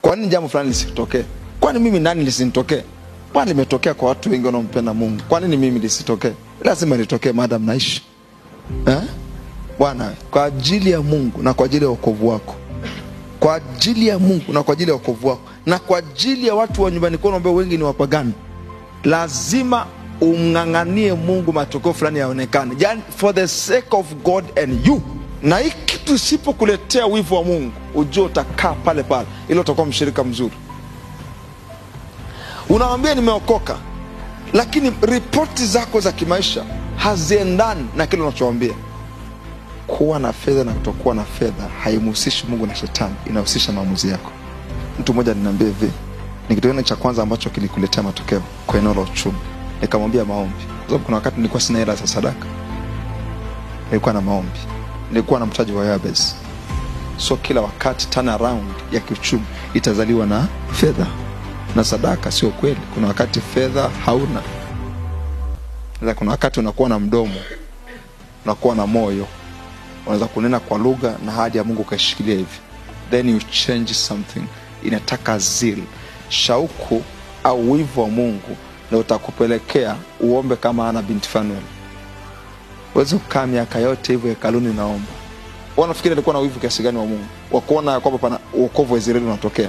Kwa nini jambo fulani lisitokee? Kwani mimi nani lisinitokee? Bwana, limetokea kwa watu wengi wanaompenda Mungu. Kwa nini mimi lisitokee? Lazima litokee maadamu naishi. Eh? Bwana, kwa ajili ya Mungu na kwa ajili ya wokovu wako. Kwa ajili ya Mungu na kwa ajili ya wokovu wako na kwa ajili ya watu wa nyumbani kwenu ambao wengi ni wapagani. Lazima umng'ang'anie Mungu matokeo fulani yaonekane. Yani, for the sake of God and you. Na hii kitu isipokuletea wivu wa Mungu, ujue utakaa pale pale, ila utakuwa mshirika mzuri. Unawambia nimeokoka, lakini ripoti zako za kimaisha haziendani na kile unachowaambia. Kuwa na fedha na kutokuwa na fedha haimhusishi Mungu na shetani, inahusisha maamuzi yako. Mtu mmoja aliniambia hivi, ni kitu gani cha kwanza ambacho kilikuletea matokeo kwa eneo la uchumi? Nikamwambia maombi, kwa sababu kuna wakati nilikuwa sina hela za sadaka, nilikuwa na maombi, nilikuwa na mtaji wa Yabes. So kila wakati turn around ya kiuchumi itazaliwa na fedha na sadaka. Sio kweli, kuna wakati fedha hauna. Kuna wakati unakuwa na mdomo, unakuwa na moyo, unaweza kunena kwa lugha na ahadi ya Mungu ukaishikilia hivi, then you change something. Inataka zeal, shauku au wivu wa Mungu na utakupelekea uombe kama Ana binti Fanuel. Uweze kukaa miaka yote hivyo hekaluni naomba. Wanafikiri alikuwa na wivu kiasi gani wa Mungu wa kuona kwamba pana wokovu wa Israeli unatokea.